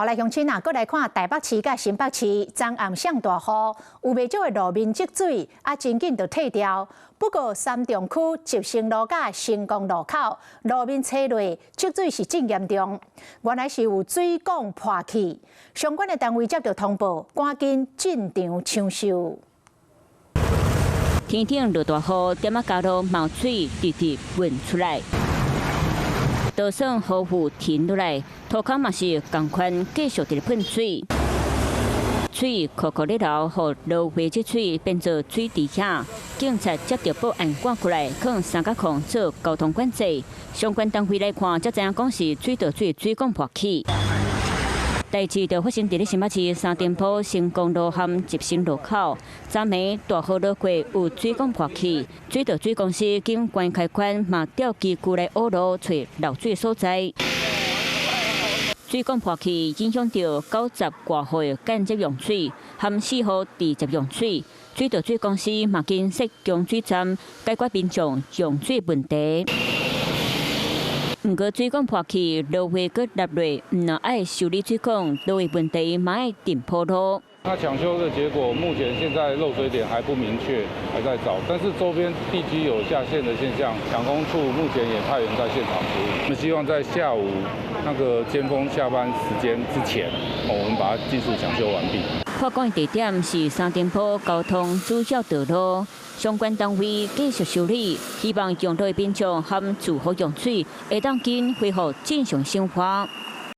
好來，鄉親啊，閣來看台北市佮新北市，昨暗上大雨，有袂少的路面積水，啊，真緊就退掉。不過三重區集成路佮成功路口路面車落積水是真嚴重，原來是有水管破去，相關的單位接到通報，趕緊進場搶修。天頂落大雨，點仔加路冒水直直噴出來。就算雨雨停落來，塗跤嘛是仝款繼續佇咧噴水，水洞洞咧流，予落雨積水變做水池遐。警察接到報案趕過來，囥三角控做交通管制。相關單位來看，才知影講是水道水水管破去。代誌就發生佇咧新北市三重埔成功路和集成路口，昨暝大雨落過，有水管破去，水道水公司經關開關嘛調機具來挖路，揣漏水所在。水管破去，影響著九十外戶間接用水，含四戶直接用水。水道水公司嘛緊設供水站，解決民眾用水問題。毋過水管破去，落雨閣落落，毋但愛修理水管，落雨問題嘛愛糞鋪路。那搶修的結果，目前現在漏水點還不明確，還在找。但是周邊地基有下陷的現象，搶工處目前也派員在現場處理。我們希望在下午那個尖峰下班時間之前，我們把它盡速搶修完畢。破管的地點是三重埔交通主要道路，相關單位繼續修理，希望用路的民眾和住戶用水會當緊恢復正常生活。